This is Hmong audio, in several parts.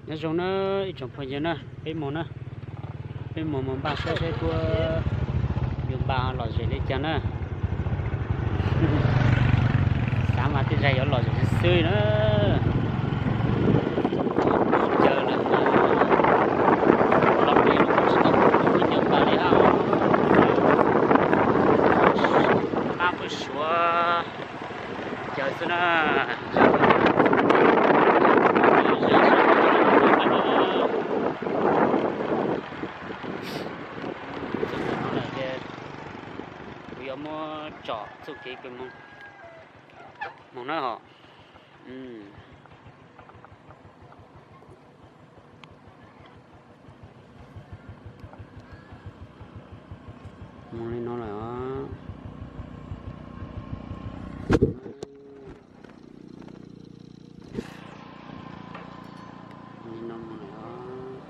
Nyob zoo na ib tsoom phooj ywg na, peb mus na, peb mus mus npaj saib saib puab yuav npaj lom zem li cas na. Xav mas tej zag yuav lom zem xwb xwb na. Caw lawm, los pem tsis tau pub npaj li hab. Npaj pw suav caw xwb na. Kuv yuav muab tsom txuj kev kws moog na hos. Moog li no lawm os. Li no mus lawm os.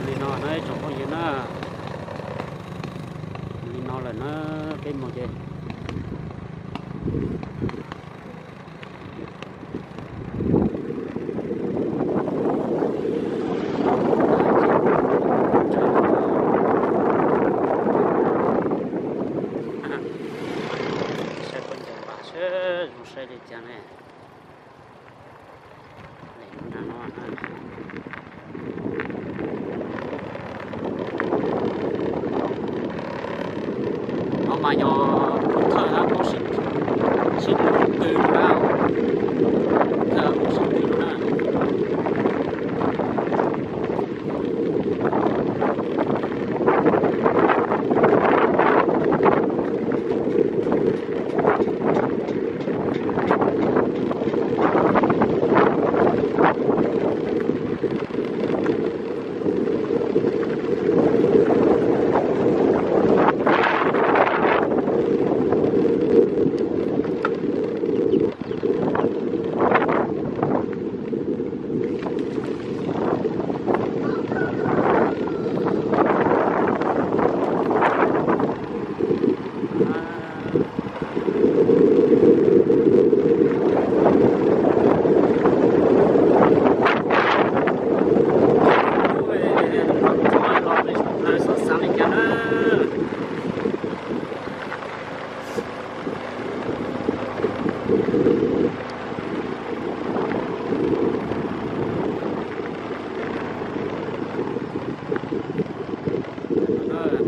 Li no na ib tsoom phooj ywg na, li no lawm na, peb mus ces saib puab ncaws npaj seb zoo saib li cas ne. No mas yog thawj hab, sib tw na, thawj hab sib tw na.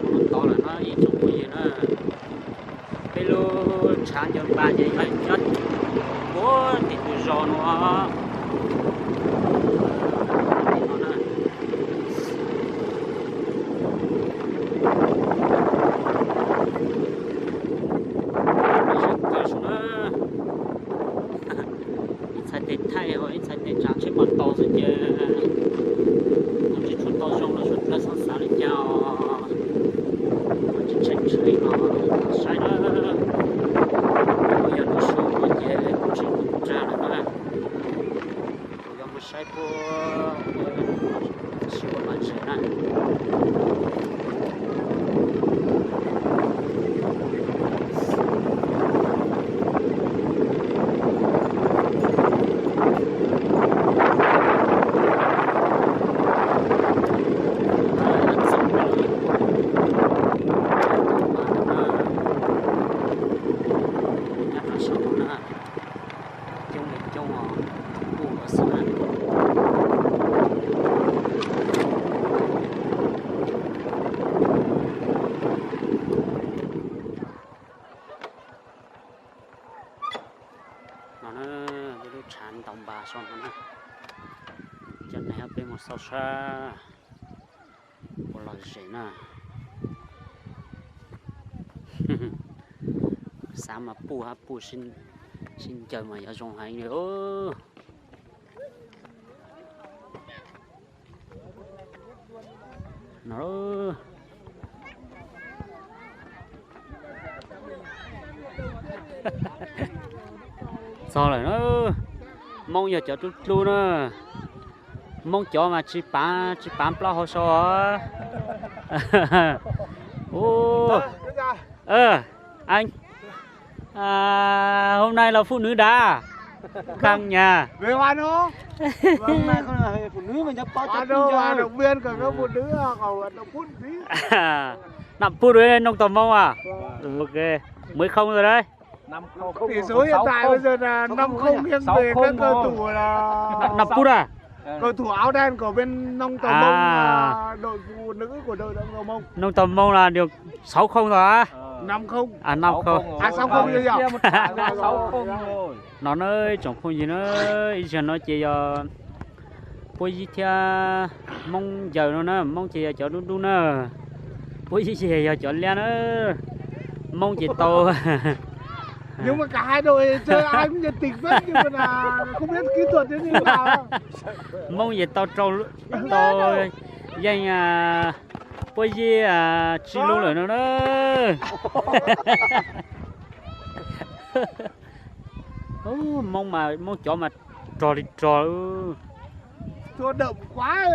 Mus tod lawm na ib tsoom phooj ywg na, peb lub tshav ncaws npas ces yog nyob puag tim tus zos no. Ib txhais tes thaij, ib txhais tes tsav tsheb puag tau xwb ces tsis tshua tau zoo los suav dlawg txhob xav li cas os. Tsis tshee tshee no saib na, yog lub su no ces kuv tsis tau tsa lawm na. Kuv yuav mus saib puab sib ua lom zem na. Nyob rau saum no na, coob li coob os, kuj ua xwb na. No na, peb lub tshav ntaus npas saum no na. Cov neeg peb mus xauj sab ua lom zem na. Xav mas puj hab puj sib ncaws mas yuav zoo heev li. No, Txog lawm na. Hmoob yog cov dub dlub na. Hmoob cov mas tsis pav, tsis pav plaub hau so. Ua, anh, à, hôm nay là phụ nữ đã căng nhà. Động viên của các phụ nữ, à, còn vận động phút tí. Năm phút nữa nông tàu Mông à? Ok. Mười không rồi đấy. Tỷ số hiện tại bây giờ là năm không nghiêng về các cầu thủ là năm phút à? Cầu thủ áo đen của bên Nông Tàu Mông, à, đội phụ nữ của đội Nông Tàu Mông. Nông Tàu Mông là được sáu không rồi á? Năm không. À, năm không. À, sáu không rồi nhỉ? Sáu không rồi. Nó nói tsoom phooj ywg na, ib zaug no ces yog Puab Yib thiab Hmoob Ncaws no na, Hmoob ces yog cov dub dub na, Puab Yib ces yog cov liab na. Hmoob ces tau. Nhưng mà cả hai đội chơi ai cũng nhiệt tình phết, nhưng mà là không biết kỹ thuật thế như thế nào. Hmoob ces tau rau, tau yeej, à, Puab Yib, à, tsib lub lawm no na. Hmoob mas, Hmoob cov mas rog li rog. Thua đậm quá.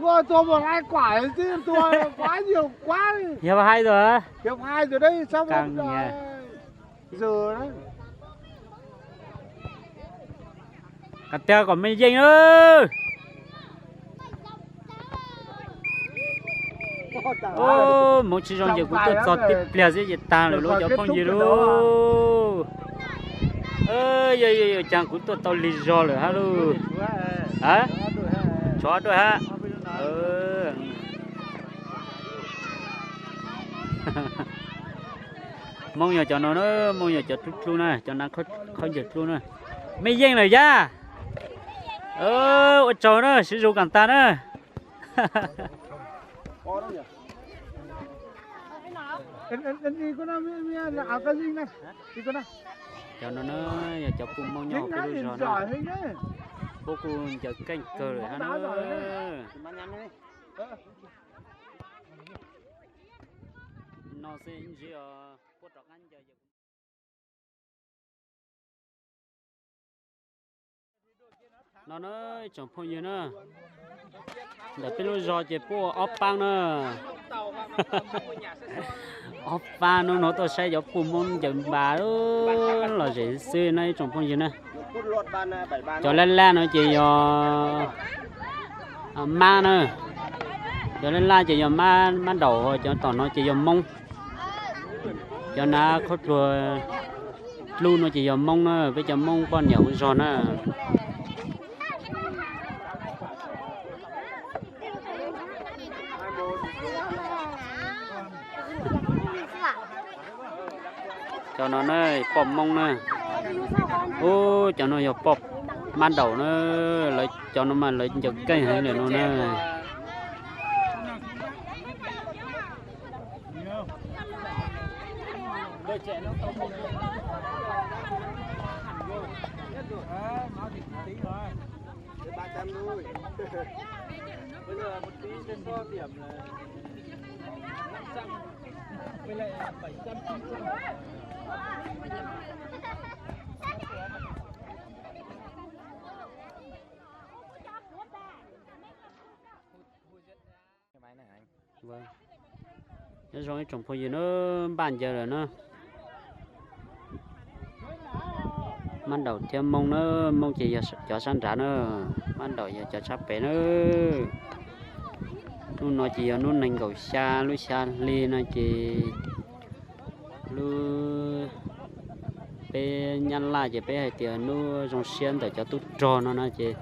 Thua, thua một hai quả chứ, thua quá nhiều quá. Hiệp hai rồi hả? Hiệp hai rồi đấy, sắp hết rồi. Giờ đấy. Kom tiag kom meej yeej na. Hmoob tsis zoo ces kuv tuaj txog tib pliag xwb ces tag lawm lauj cov phooj ywg lauj. Yog, yog, yog, cas kuv tuaj tau lig zog lawm hab lauj. Tsov duaj hab. Hmoob yog cov no na, Hmoob yog cov dub dlub na, cov hnav khaub ncaws dlub na. Meej yeej lawm yaj. Ua tsaug na, sib zus kam tas na. Cov no na yog cov puj Hmoob nyob hauv peb lub zos na. Puab kuj ncaws keej kawg lawm hab na. No xwb ntsis os, puab rov qab ncaws. No na, ib tsoom phooj ywg na, ntawm peb lub zos ces puab ua ob pab na. Ob pab hnub no tuaj saib cov puj Hmoob ncaws npas lom zem xwb na ib tsoom phooj ywg na. Cov laj laj no ces yog mab na, cov laj laj ces yog mab, mab daum, cov tom no ces yog Hmoob. Cov hnav khaub dluag dlub no ces yog Hmoob na, peb cov Hmoob poj niam hauv zos na. Cov no na, poj Hmoob na. Ub, cov no yog poj mab daum na, lawv cov no mas lawv ncaws keej heev lawm no na. Nyob zoo ib tsoom phooj ywg na, npaj ncaws lawm na. Mab daum thiab Hmoob na, Hmoob ces yog cov sab nrad na, mab daum yog cov sab pem na. Hnub no ces yog hnub nees nkaum xya lub xya hli no ces lub, peb Nyab Laj ces peb hais tias hnub zoo siab ntawm cov tub rog no no ces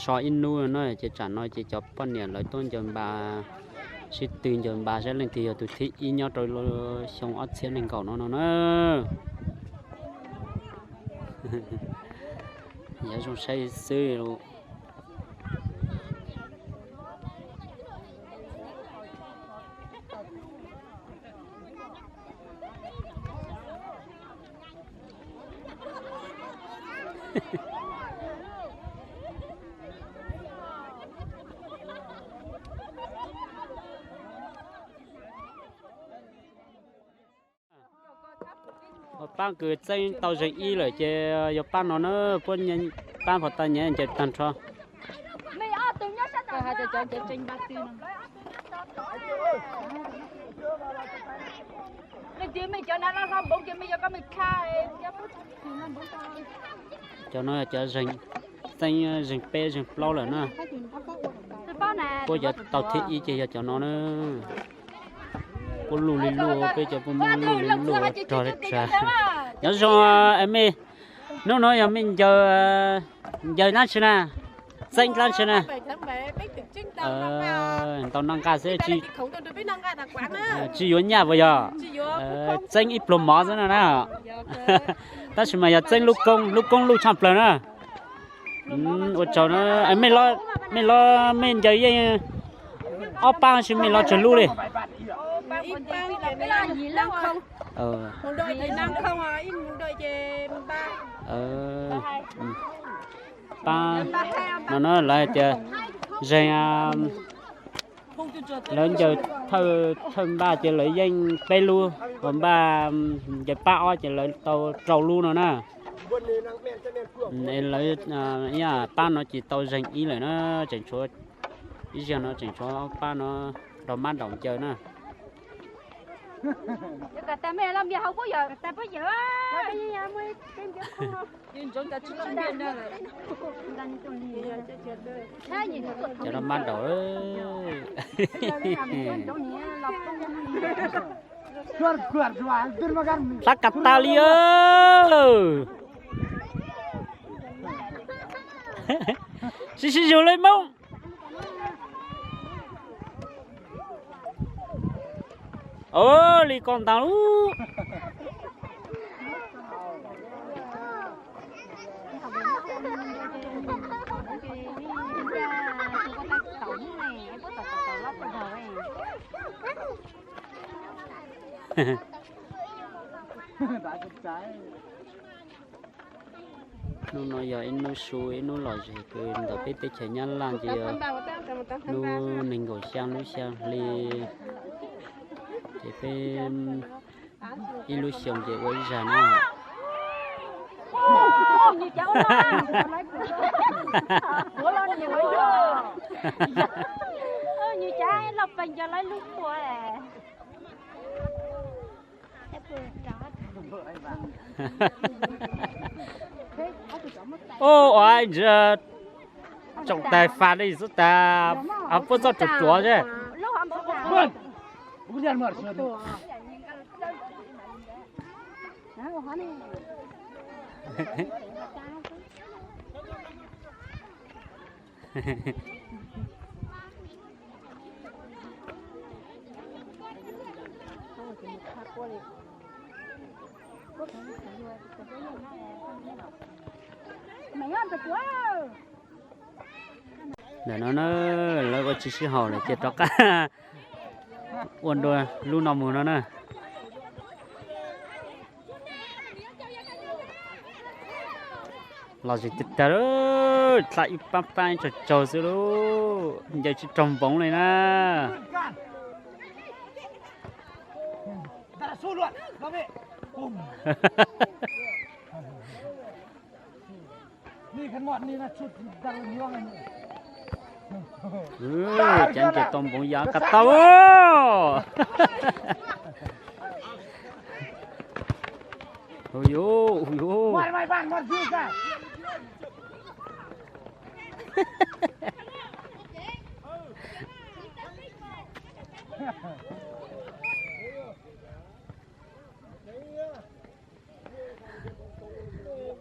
so ib hnub no ces tsam no ces cov poj niam lawv tuaj ncaws npas, sib tw ncaws npas saib leej twg yog tus thib ib nyob rau xyoo ob txhiab nees nkaum no no na. Yog zoo saib xwb. Pab kws txeeb tau zeeg ib lawm ces yog pab no na, puab pab pov tau nyiaj ncaws tag nrho. Cov no yog cov txeeb zeeg peb zeeg plaub lawm na. Puab cov tau thib ib ces yog cov no na. Puab luj li luj, peb cov puab muab luj li luj rog li rog. Nyob zoo mej, hnub no yog mej ncaws, ncaws dlaab tsi na, txeeb dlaab tsi na. Ntau noj nqaj xwb, tsi yuav nyaj puas yog? Txeeb ib pluag mov xwb no na. Tab sis mas yog txeeb lub koob, lub koob luj tshaj plawg na. Ua tsaug na. Mej los, mej ncaws yeej ob paab sis mej los tsawg lub li? Paab no na lawv hais tias zeeg, lawv ncaws thawj npaj ces lawv yeej peb lub, ho npaj ncaws paab ob ces lawv tau rau lub no na. Lawv, paab no ces tau zeeg ib lawm na, tseem tshuav ib zaug no tseem tshuav paab no rau mab daum ncaws na. Cov no mab daum. Hlab kas tas li. Sib sib zug li Moob. Li ko ntaag lub. Hnub no yog ib hnub su ib hnub lom zem kws ntawm peb teb chaws Nyab Laj ces yog hnub nees nkaum xyaa lub xyaa hli, ces peb ib lub xyoo ces ua ib zag na. Ua, tsoom taig fas li xwb tas, puab txoj ruam ruam ze. Ntawm no na, lawv ua tsis sib haum lawm ces rov qab ua dua lub no mus no na. Los zem tag tag, txhaj ib paab paab tsaug tsaug xwb lauj, ncaws tsis raug npoov li na. Cov ncaws tau npoov yam qas tau. Hu yuv, hu yuv.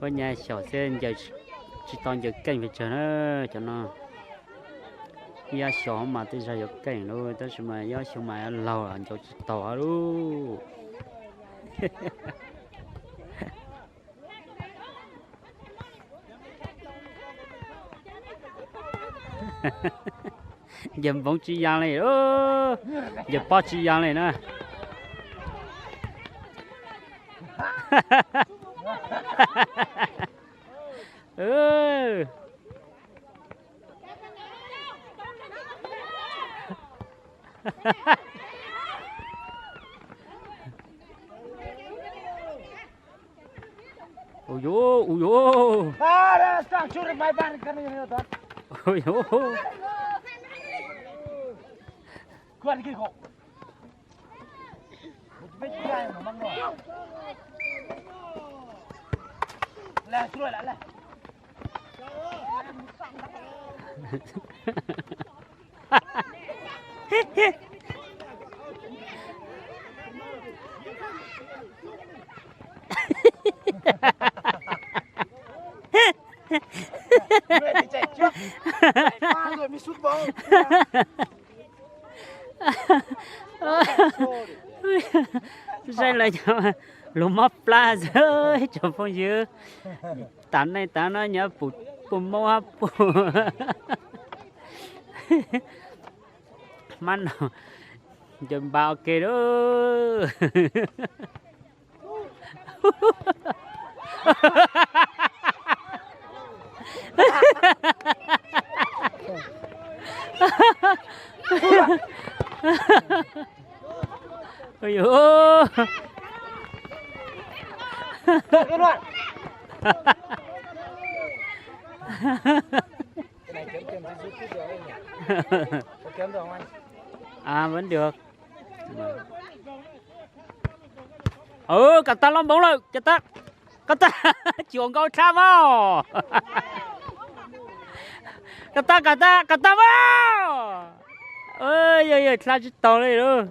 Ua nyab xyaum xwb ncaws tsis tau ncaws keej pes tsawg na. Cov no yaj xyaum mas tej zag yuav keej lauj, tab sis mas yaj xyaum mas laug ncaws tsis tau lauj. Ncaws npoov tsis yam li, ncaws pob tsis yam li na. Ui yuv, ui yuv. Ui yuv. Saib lawv cov lus mob plab xwb tsoom phooj ywg. Tav neej tav no nyob puas, puas mob hab puas. Hmab no ncaws npas ua ke lawm. Ui dồi. À, vẫn được. Ừ, cov tag lob npoov lawm, cov tag, cov tag, tsis ua nkauj dlha mas. Cov tag, cov tag, cov tag mas. Yog, yog dlha tsis taus li lauj.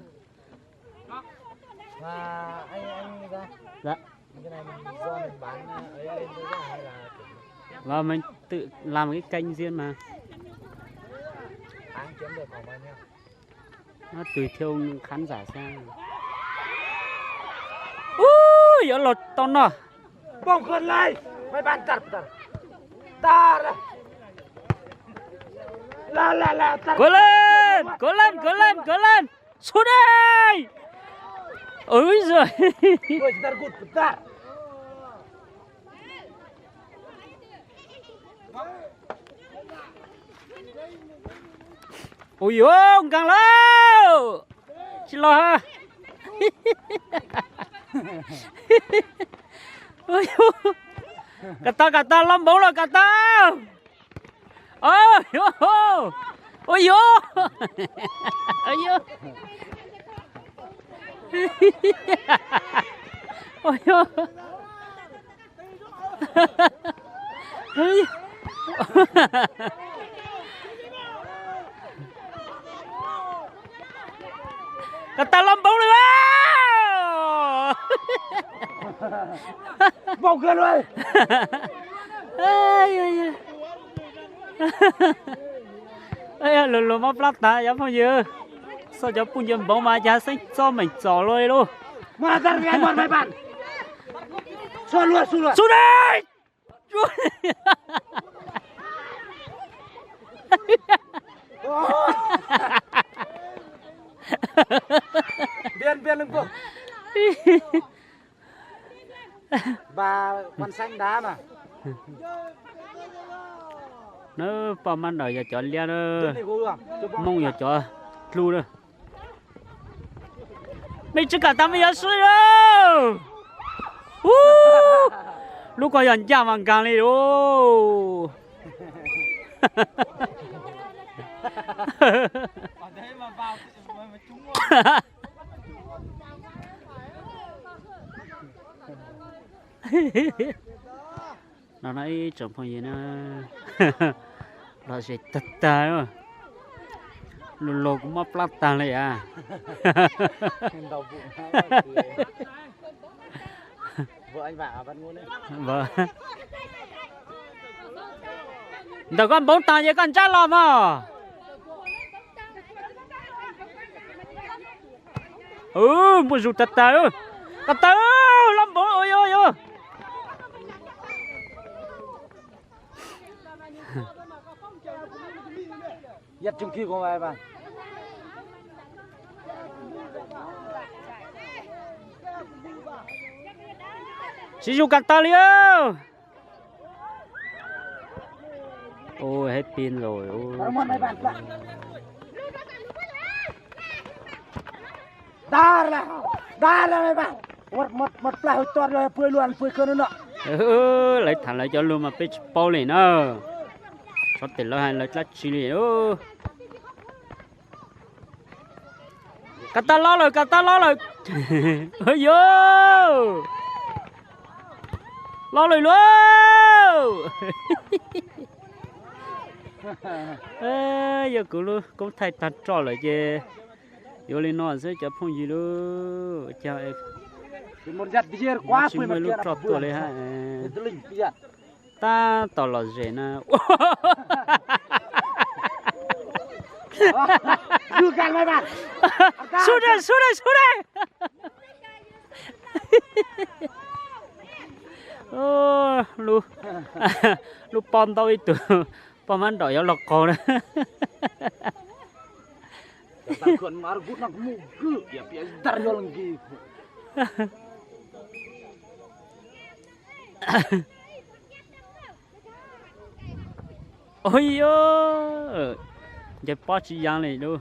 Và mình tự làm cái kênh riêng mà. Nó tùy theo khán giả xem. Ui, yuav los tau no. Bông khơi lây. Mày bàn tật tật. Ta ra. La, la, la, tật. Cố lên, cố lên, cố lên, cố lên. Xuống đây. Ui giời. Ui, tật gút, tật. Ui yuv, nkees lawm. Tsis los ha. Kom tau, kom tau, lob npoov lawm, kom tau. Ui yuv. Ui yuv. Ui yuv. Kom tau lob npoov li as. Npoov kawg li. Luag luag mob plab tas cov phooj ywg. Xauj cov puj ncaws npoov mas cas xeeb txob meem txom luaj li lauj. Xub dej. Npias npias leej pog. Ba quan xanh đá mà. Nawb, poj mab ntawm yog cov liab na, Hmoob yog cov dlub na. Mej tsi kam tas mej yuav swb lauj. Ub, lub ko yog ncaj mas nkaag li lauj. No no ib tsoom phooj ywg na, los ze tag tag, luag luag kuv mob plab tag li as. Ntawm koj npoob taag ces koj ntsab los mog. Muaj zug tag tag, koj tawg, lob npoob ua yuav yuav. Tsis zug kag tawg li. Ôi, hết pin rồi. Ôi, trời. Dar la, dar la mej pab. Mat, mat, mat plag hauv cov pw luaj pw kawg no no. Lawv tham lawv cov lus mas peb tsis paub li na. Xyov tias lawv hais lawv dab tsi li. Kav tab lob lawm, kav tab lob lawm. Yog, lob lawm lauj. Yog kuv lub koob thaij tag roj lawm ces yuav li no xwb cov phooj ywg lauj. Cas tsis muaj lub roj tuaj li hab. Tab tom lom zem na. Xub dai, xub dai, xub dai. Lub pob ntaub ib tug, pob mab nraum yuav los qaug na. Ua, nce pob tsis yaav li lauj.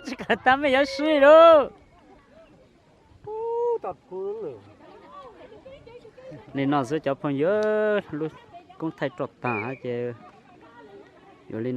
Tsis kam tag mej yuav swb lauj. Li no xwb cov phooj ywg, lub koob thaij roj tag hab ces yuav li no.